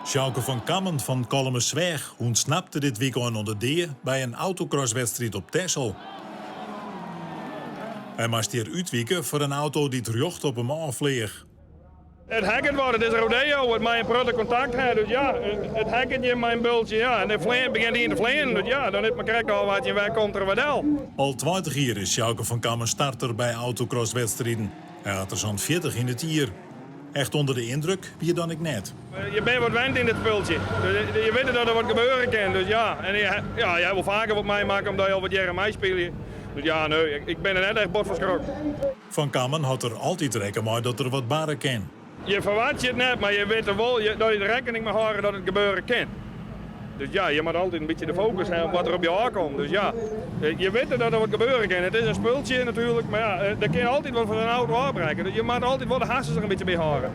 Sjouke van Kammen fan Kollumersweach ûntsnapte dit wykein oan de dea by in autocrosswedstriid op Texel. Hy moast hjir útwike foar in auto dy't rjocht op him ôffleach. It heakket wat, it is rodeo, it mei in protte kontakt ha, dus ja, it heakket jin mei in bultsje, ja, en de flean begjint ien te fleanen, dus ja, dan is it mar krekt ôfwachtsjen wêr komt er wat del. Al 20 jier is Sjouke van Kammen starter by autocrosswedstriden. Hy hat der sa'n 40 yn it jier. Echt ûnder de yndruk wie er dan ek net. Je binne wat wend yn dit spultsje. Dus je witte dat der wat gebeure kin. Dus ja, en ja, je ha wol faker wat meimakke omdat je al wat jierren meispylje. Dus ja, nee, ik bin der net echt bot fan skrokken. Van Kammen hâldt der altyd rekken mei dat der wat barre kin. Je ferwachtsje it net, mar je witte wol dat je der rekkening mei hâlde dat it gebeure kin. Dus ja, je moatte altyd in bytsje de fokus ha op wat der op je ôfkomt. Dus ja, je witte dat der wat gebeure kin. It is in spultsje natuerlik, mar ja, der kin altyd wat fan in auto ôfbrekke. Dus je moatte altyd wol de harsens der in bytsje by hâlde.